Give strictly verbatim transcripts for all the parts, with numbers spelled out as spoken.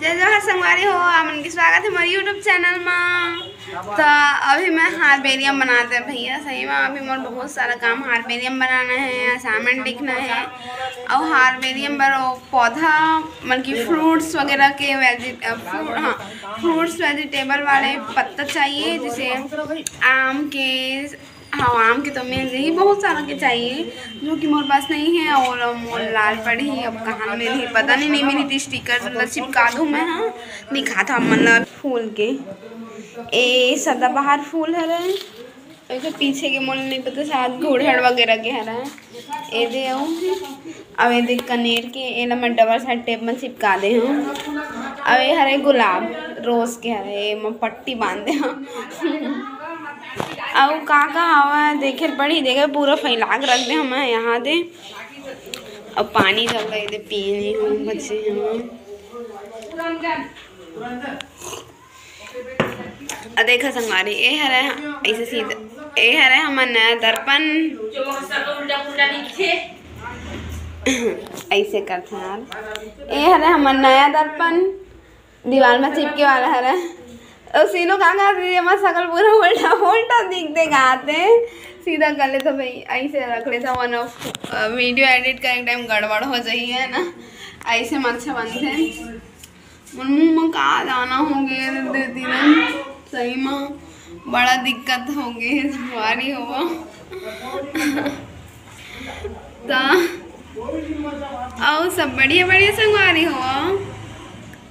जय जोहार संगवारी हो, आप मन के स्वागत हे मोर YouTube चैनल मा। तो अभी मैं हारबेरियम बनात हे भैया, सही में अभी मोर बहुत सारा काम, हारबेरियम बनाना हे, असाइनमेंट लिखना हे, और हारबेरियम बर वो पौधा, मतलब कि फ्रूट्स वगैरह के वेजि-, अ, फ्रू-, हाँ, फ्रूट्स वेजिटेबल वाले पत्ता चाहिए, जैसे आम के, हाँ, आम के तो मिल जाही, बहुत सारा के चाहिए, जो कि मोर पास नहीं है और मोर लाल पड़ी, अब कहाँ मिलही पता नहीं, नहीं मिली थी। स्टिकर ला चिपका दूँ मैं, हाँ, दिखात हँव आप मन ला फूल के। ए सदाबहार फूल हरे, ए जो पीछे के मोला नहीं पता, शायद घुड़हड़ वगैरह के हरे। ए दे अउ, अब ए दे कनेर के, एला मैं डबल साइड टेप में चिपका दे हूँ। अब ए हरे गुलाब, रोज के हरे, ए मैं पट्टी बांध दे हूँ। अउ का का हवा देखे ल पड़ी, देखे पूरा फैला के रख दे हूँ मैं यहाँ दे। अब पानी जब ए दे पीए नहीं हूँ, बचे हूँ। अ देखा संगवारी, ए हरे ऐसे सीधा, ए हरे हमर नया दर्पण। ऐसे करथे यार, ए हरे हमर नया दर्पण, दीवार में चिपके वाला हरे। अउ सीनो का कहत रही, हमर सकल पूरा उल्टा उल्टा दिख दे गाते। सीधा कर लेथों भाई, ऐसे रख लेथों, वरना वीडियो एडिट करे टाइम गड़बड़ हो जाही, है ना, ऐसे में अच्छा बनथे। मोर मुंह म का दाना हो गे रे दीदी रे, सही म बड़ा दिक्कत हो गे हे संगवारी हो। त अउ सब बढ़िया बढ़िया संगवारी हो,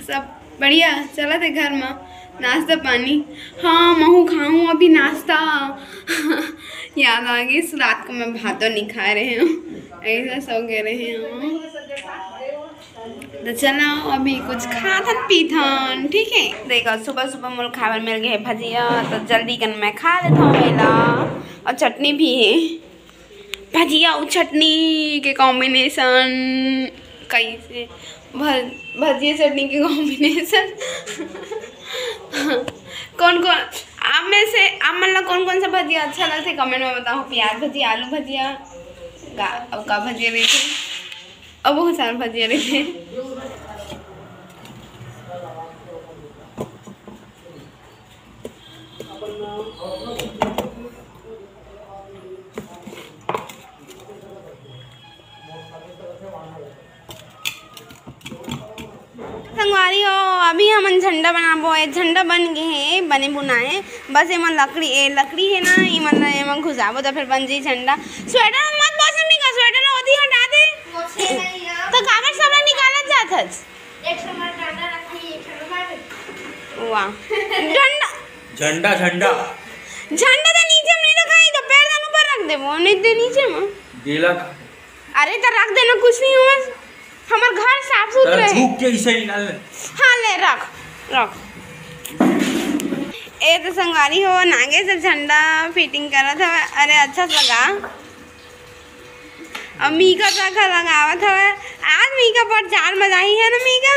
सब बढ़िया चलत हे घर म नाश्ता पानी। हाँ, महू खाहूँ अभी नाश्ता। याद आ गई, रात को मैं भातो नहीं खा रहे हूँ, ऐसा सो गए रहे हूँ। तो चलो अभी कुछ खाथन पीथन, ठीक है। देखो सुबह सुबह मोला खाए बर मिल गए हे भजिया, तो जल्दी कन मैं खा लेथों एला। और चटनी भी है, भजिया और चटनी के कॉम्बिनेशन कैसे, भज-, भजिया चटनी के कॉम्बिनेशन। कौन कौन आप में से, आप मन ला कौन कौन सा भजिया अच्छा लगथे, कमेंट में बताओ। प्याज भजिया, आलू भजिया, का, अउ का भजिया रहिथे? अउ बहुत सारा भजिया रहिथे। संगवारी हो, अभी हमन झंडा बनाबो। ए झंडा बन गे हे, बने बुनाए, बस एमा लकड़ी, ए लकड़ी हे ना, एमन ला एमा घुसाबो त फिर बन जाही झंडा। स्वेटर मत बोल, मम्मी का स्वेटर ओती हटा दे। तो काबर सबला निकालत जात हस? एक ठो हमार डंडा रखी, एक ठो रुमाल। वाह। डंडा। झंडा, झंडा। झंडा तो नीचे में नहीं रखा, ये तो पैर दान ऊपर रख दे, वो नहीं दे नीचे में। गेला का? अरे तो रख देना, कुछ नहीं हुआ। हमार घर साफ सुथरा है। झुक के इसे निकाल ले। हाँ, ले रख, रख। ए तो संगवारी हो, नागेश झंडा फिटिंग करत हवे। अरे अच्छा से लगा। अब मीका तक लगावत हवे। आज मीका प्रचार में जाही है ना मीका?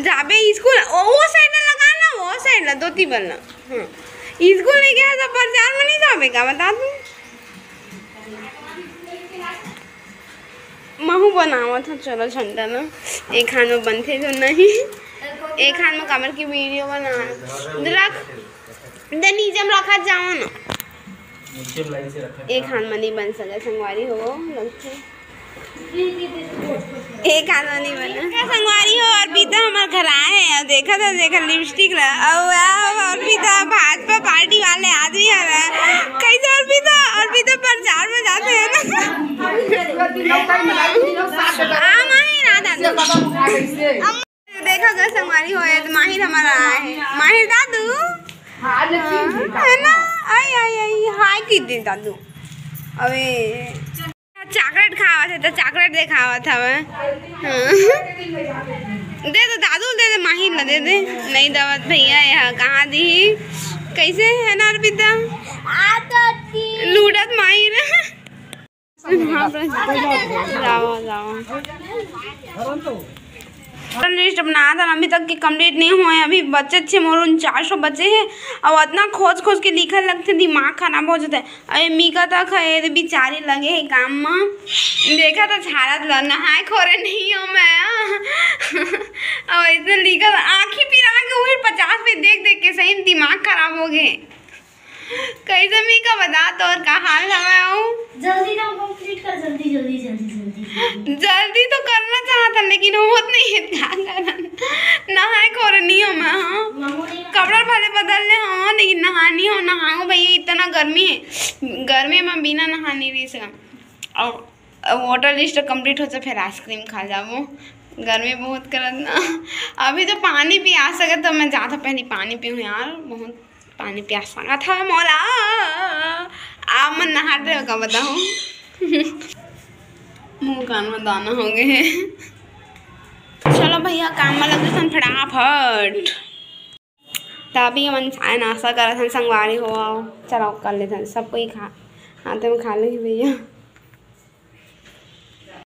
जाबे स्कूल, ओ, वो साइड में लगा ना, वो साइड में, दो तीन बल्ला। हाँ। स्कूल नहीं गया तो प्रचार में नहीं जाबे का, बता तू? महू बनावत हूँ, चलो झंडा ना। एक हाथ में बनथे तो नहीं, एक हाथ में काबर की वीडियो बना। रख दे, नीचे में रखा जाओ ना। नीचे में लाइन से रखा। एक हाथ में नहीं बन सके, संगवारी हो, लगथे। एक हाथ में नहीं बने। संगवारी हो, अर्पिता हमार घर आए हैं, अब देखा था, देखा लिपस्टिक ला, अब आओ, अर्पिता भाजपा पार्टी वाले आदमी आ रहा है। कैसे अर्पिता? अर्पिता प्रचार में जाते हैं ना। हाँ, माहिर आ दादू। देखा गा संगवारी हो, ये तो माहिर हमारा आए हैं। माहिर दादू। हाँ, है ना? आई, आई, आई, हाय की दे दादू। अबे। चॉकलेट खावत हे, तो चॉकलेट देखावत हवे। हाँ। दे दे दादू, दे दे माहिर ला, दे दे। नहीं दवत भैया, ये कहाँ दी? कैसे है ना अर्पिता? लूटत माहिर। हाँ, बस। जाओ, जाओ। वोटर लिस्ट बनात हन, अभी तक के कंप्लीट नहीं होए, अभी बचे छे मोर उनचास सौ बचे हे। अउ अतना खोज खोज के लिखल लगथे, दिमाग खराब हो जाथे। अरे मीका तक हे, ये बिचारी लगे हे काम म, देखा तो झारत ल, नहाए खोरे नहीं हो मैं। अउ इतने लिखल, आँखी पिरा के उही पचास पे देख देख के सही में दिमाग खराब हो गए। कैसे मीका, बता तोर का हाल हवय? अउ जल्दी काम कंप्लीट कर, जल्दी, जल्दी, जल्दी, जल्दी। जल्दी तो करना चाहत हन, लेकिन होत नहीं हे, का करन? नहाए खोरे नहीं हो मैं, हाँ। मामू नहीं कपड़ा भले बदल ले, हाँ, लेकिन नहानी हो, नहाओ भैया, इतना गर्मी हे, गर्मी में बिना नहानी रही सकम। अउ, अउ वोटर लिस्ट कंप्लीट हो, तो फिर आइसक्रीम खा जाबो, गर्मी बहुत करत ना। अभी तो पानी पिया सकत, तो मैं जात हूँ, पहले पानी पीऊँ यार, बहुत पानी प्यास लागत हवे मोला। आप मन नहात रहे हो का बताओ? मुंह कान में दाना हो गए हे। चलो भैया, काम में लग जाथन फटाफट। तभी हमन चाय नाश्ता करत हन, संगवारी हो आओ, चलो कर लेथन, सब कोई खा, हाथे में खा लेही भैया।